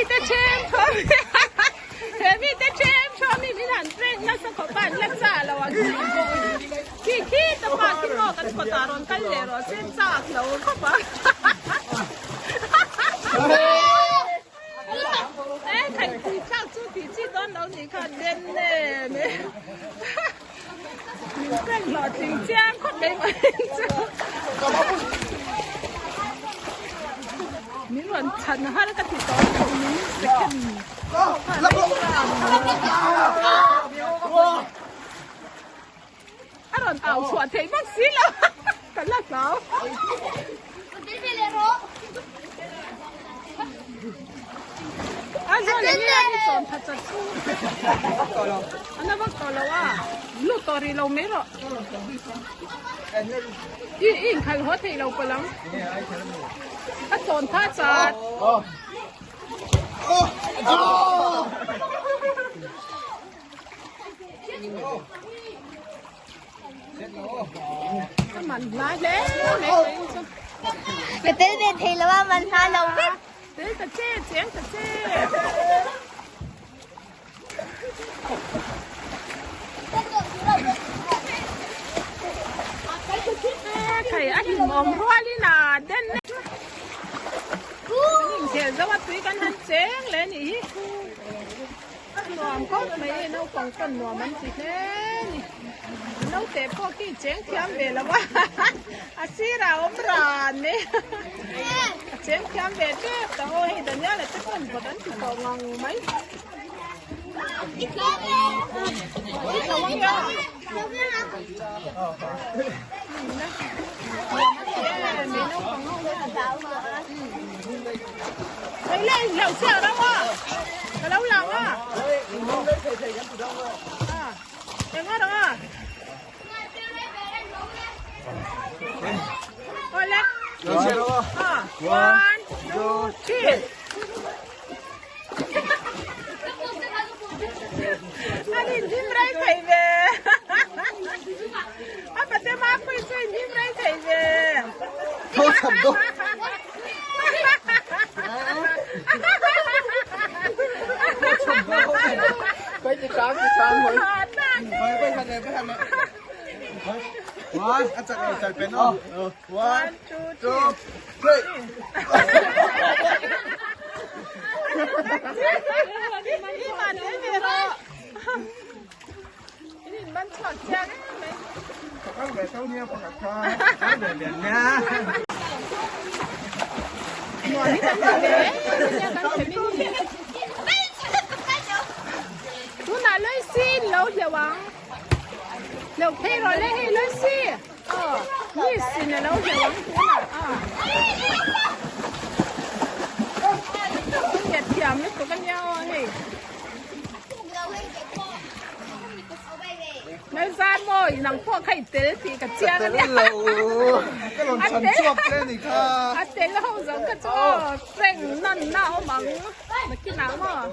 mite ṭhem ṭhawm he mite ṭhem ṭhawm hi min han prank nasa khawp a an la chah lo ang khi khi ta pa khi maw kan kawtah rawn kal leh rawh se chak lo khawp a. E khaih pui thlak chu tih chi dawn lo nih kha den em e. Min prank hlawhtling chiang khawp mai mai chu. Min rawn chhan har ka ti tawh lo min second pawh kha a rawn au chhuah theih bawk si lo ka la hlau. A zawn eng nge a sawm tha chat chu a na vak tawh lo a lut tawh rih lo mai rawh i i inkhalh haw theih lo pawh ang a chawn tha chat. A man hla hle mai ka in chu. Ka tel ve thei lo a man hla lo vek. Tel ta che cheng ta che. Thei a hlim awm rualin a den ne. Kan inkhel zo a tui kan han cheng leh a nih hi. Nuam khawp mai e, naupang pawn nuam an ti hle ni. Naute pawh khi cheng thiam ve lo a, a sirah a awm ran mai a cheng thiam ve tep ta aw hei Daniel-a te pawn vawt an ti tawh ngang mai. One, two, three. An inhlim rei thei ve. A pate mapui chu inhlim rei thei ve. Tho cham do. Kai ti chang ti chang hoi. Bai bai han bai han. One, a chak ei chal pen o. One, two, three. Tunah Loisi lo hleuh ang. Hleuh phei rawh le hei Loisi. Aw, miss in a lo hleuh ang tunah a. Hriat thiam lutuk a nia aw hei. Nalzar maw nang pawh kha i tel tih ka chiang a nia. Ka rawn chhan chhuak hle a nih kha. A tel ho zo kha chu aw prank nawn na awm ang nakinah maw.